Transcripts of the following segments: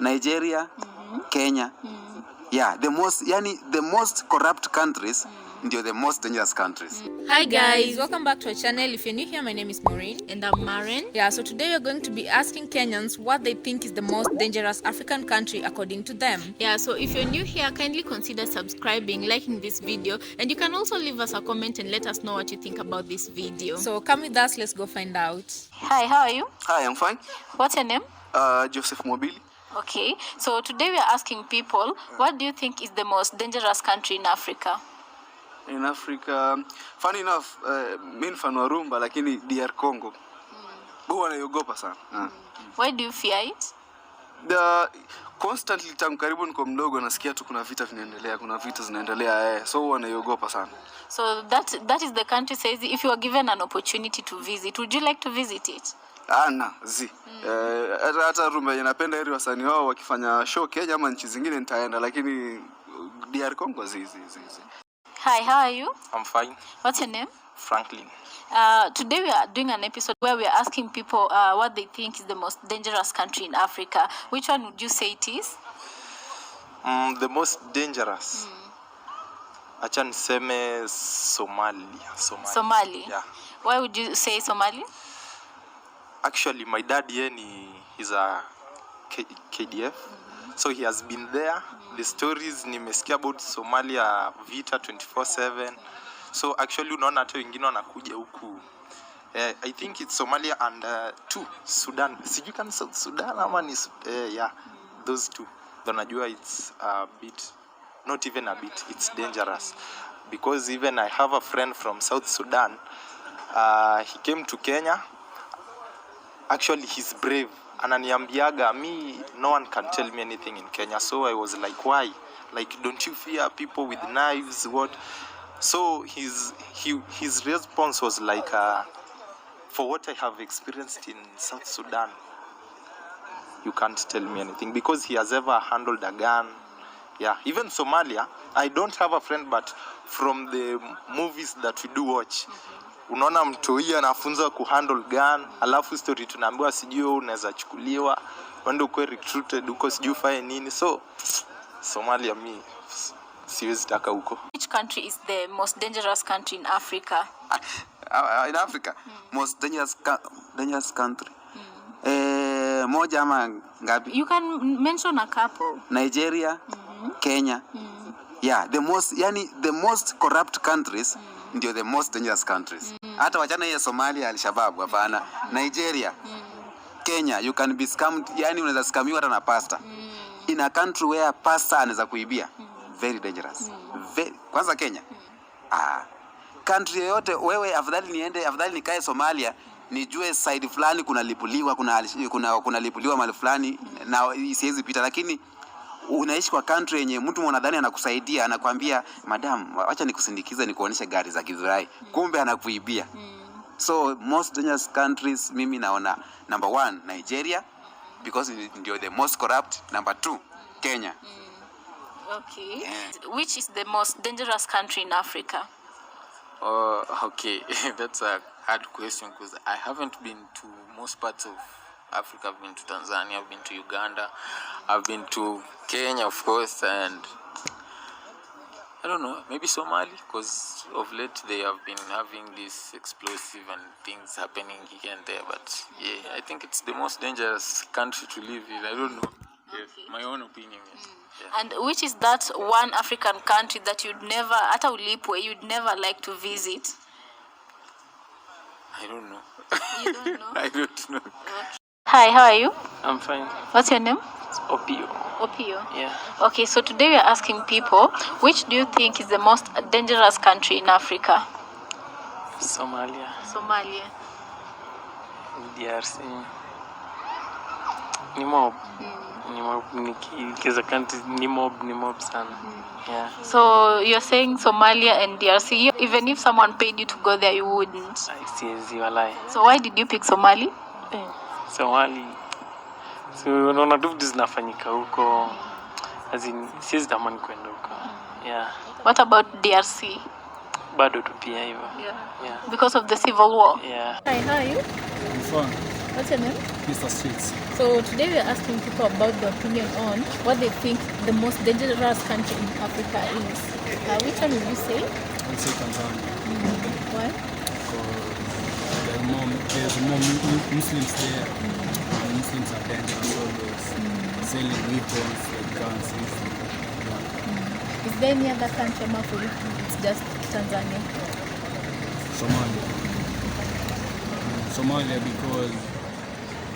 Nigeria, Kenya. Yeah, the most, yani the most corrupt countries ndio the most dangerous countries. Hi guys, welcome back to our channel. If you're new here, my name is Maureen. And I'm Maren. Yeah, so today we're going to be asking Kenyans what they think is the most dangerous African country according to them. Yeah, so if you're new here, kindly consider subscribing, liking this video, and you can also leave us a comment and let us know what you think about this video. So come with us, let's go find out. Hi, how are you? Hi, I'm fine. What's your name? Joseph Mobili. Okay, so today we are asking people, what do you think is the most dangerous country in Africa? In Africa, funny enough, mi ni fan wa rumba, lakini DR Congo huwa naiogopa sana. Why do you fear it? Constantly tangu karibu niko mdogo nasikia tu kuna vita vinaendelea, kuna vita zinaendelea, so huwa naiogopa sana. So that is the country says if you are given an opportunity to visit, would you like to visit it? Ana zi hata rumba yenye napenda, heri wasanii wao wakifanya show Kenya ama nchi zingine nitaenda, lakini DR Congo, zi zi zi zi. Hi, how are you? I'm fine. What's your name? Franklin. Today we are doing an episode where we are asking people what they think is the most dangerous country in Africa. Which one would you say it is? The most dangerous. Acha niseme Somalia. Somalia. Somali. Yeah. Why would you say Somali? Actually, my dad ye ni he's a KDF. So he has been there. The stories nimesikia about Somalia, vita 24/7. So actually unaona hata wengine wanakuja huku. I think it's Somalia and two Sudan. Sijui kama South Sudan ama ni yeah, those two. Though najua it's a bit, not even a bit, it's dangerous because even I have a friend from South Sudan. He came to Kenya. Actually, he's brave. Ananiambiaga, "Me, no one can tell me anything in Kenya." So I was like, "Why? Like, don't you fear people with knives, what?" So his response was like, "For what I have experienced in South Sudan, you can't tell me anything," because he has ever handled a gun. Yeah, even Somalia, I don't have a friend, but from the movies that we do watch, unaona mtoi anafunzwa kuhandle gun, alafu story tunaambiwa sijui wewe unaweza chukuliwa uende ukuwe recruited huko, sijui ufanye nini. So Somalia, mi siwezi taka huko. Which country is the most dangerous country in Africa? In Africa, most dangerous country, moja ama ngapi? You can mention a couple. Nigeria, Kenya. Yeah, the most, yani the most corrupt countries ndio the most dangerous countries. Hata wachana hiyo Somalia, Al-Shabaab, hapana. Nigeria, Kenya, you can be scammed, yani unaweza scamiwa hata na pastor. In a country where pastor anaweza kuibia, very dangerous. Very, kwanza Kenya. Ah, country yoyote wewe, afadhali niende, afadhali nikae Somalia nijue side fulani kunalipuliwa, kuna lipuliwa mahali fulani na siwezi pita, lakini unaishi kwa country yenye mtu mwanadhani anakusaidia, anakwambia, "Madam, wacha nikusindikize nikuonyeshe gari za Githurai," kumbe anakuibia. So most dangerous countries, mimi naona number one Nigeria, because ndio the most corrupt. Number two, Kenya. Okay. Yeah. Which is the most dangerous country in Africa? Oh, okay, that's a hard question because I haven't been to most parts of Africa. I've been to Tanzania, I've been to Uganda, I've been to Kenya, of course, and I don't know, maybe Somali, because of late they have been having this explosive and things happening here and there. But yeah, I think it's the most dangerous country to live in. I don't know. Yes, my own opinion. Yes. Yeah. And which is that one African country that you'd never, hata ulipwe, you'd never like to visit? I don't know. You don't know? I don't know. Hi, how are you? I'm fine. What's your name? It's Opio. Opio. Yeah. Okay, so today we are asking people, which do you think is the most dangerous country in Africa? Somalia. Somalia. DRC. Ni mob. Ni mob. Nikiza country ni mob sana. Yeah. So you're saying Somalia and DRC, even if someone paid you to go there, you wouldn't. Ai, siwezi walai. So why did you pick Somali? Eh, Somali. So unaona tu vitu zinafanyika huko. As in, siwezi tamani kwenda huko. Yeah. What about DRC? Bado tu pia hivyo. Yeah. Yeah. Because of the civil war. Yeah. Hi, how are you? I'm fine. What's your name? Mr. Streets. So today we are asking people about their opinion on what they think the most dangerous country in Africa is. Which one would you say? I'll say Tanzania Why? because there's more Muslims there, and Muslims are dangerous always, selling weapons like guns easily. Yeah. Is there any other country ama for you it's just Tanzania? Somalia. Somalia because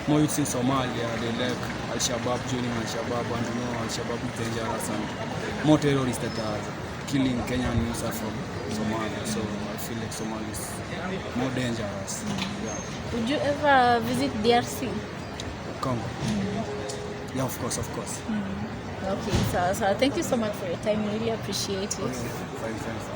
more youths in Somalia, they like Al Shabaab, joining Al Shabaab, and you know Al Shabaab is dangerous, and more terrorists that are killing Kenyan youths are from Somalia. So I feel like Somalia is more dangerous. Yeah. Would you ever visit DRC? Congo. Yeah, of course, of course. Okay, so thank you so much for your time. We really appreciate it. Fine, fine, fine.